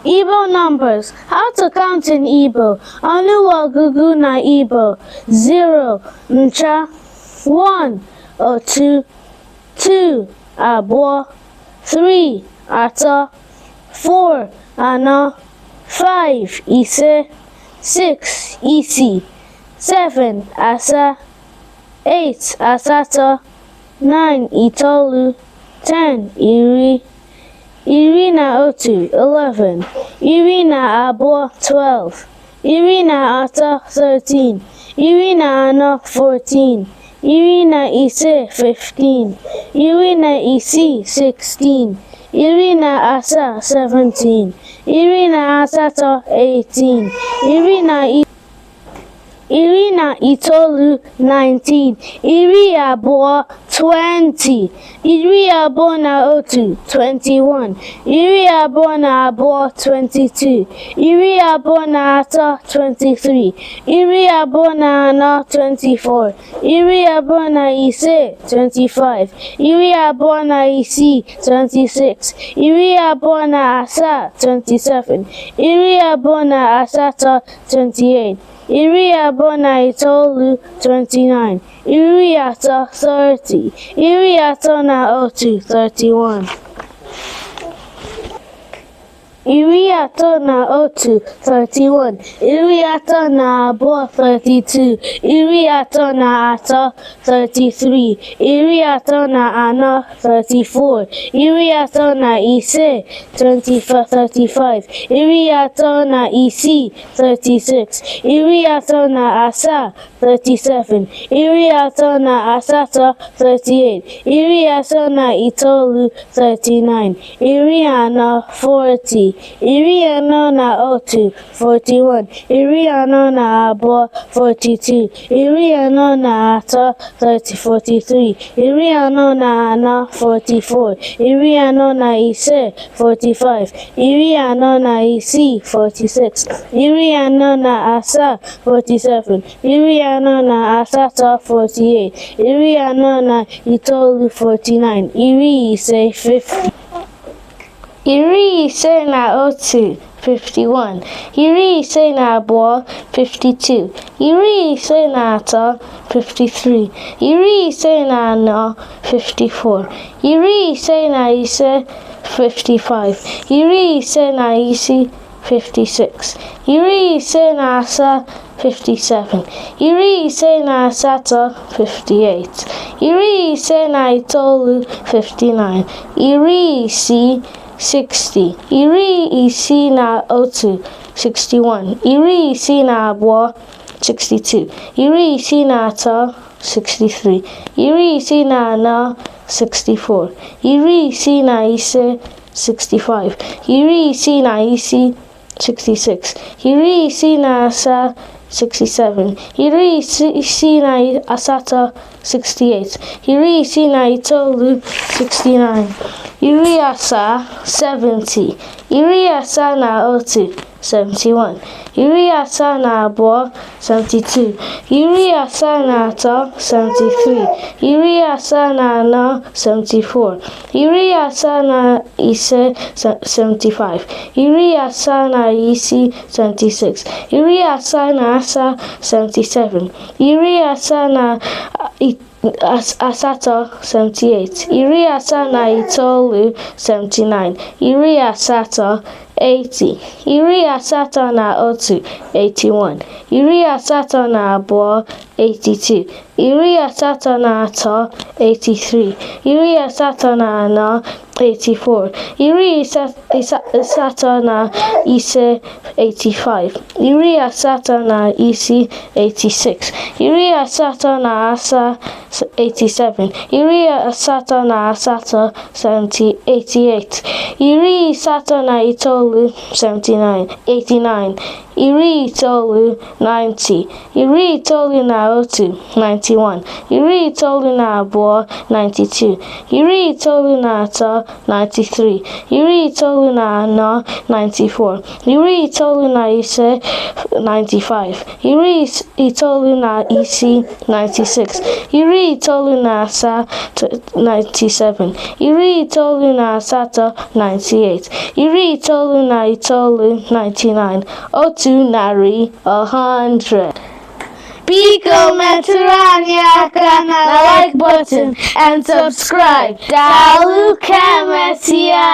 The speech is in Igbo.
Igbo numbers. How to count in Igbo. Ọnụọgụgụ na Igbo. 0, ncha. 1, otu. 2, abụọ. 3, atọ. 4, anọ. 5, ise. 6, isii. 7, asaa. 8, asatọ. 9, itoolu. 10, iri. 11, 12, 13, 13, 14, 15, 16, 17, 18, 19, 20, 21, 22, 23, 24, 25, 26, 27, 28, 29, 30, 31, 31, 32, 33, 34, 35, 35, 36, 37, 38, 39, 40, 41, 42, 43, 44, 45, 46, 47, 48, 49, 50. 51, 52, 53, 54, 55, 56, 57, 58, 59, 60, 61, 62, 63, 64, 65, 66, 67, 68, 69, 70, 71, 72, 73, 74, 75, 76, 77, 78, 79, 80, 81, 82, 83, 84, 85, 86, 87, 88, 89, 89. 90, 91, 92, 93, 94, 95, 96, 97, 98, 99, 100. Biko metụrụ anyị aka na like button and subscribe. Daalụ, ka emesịa.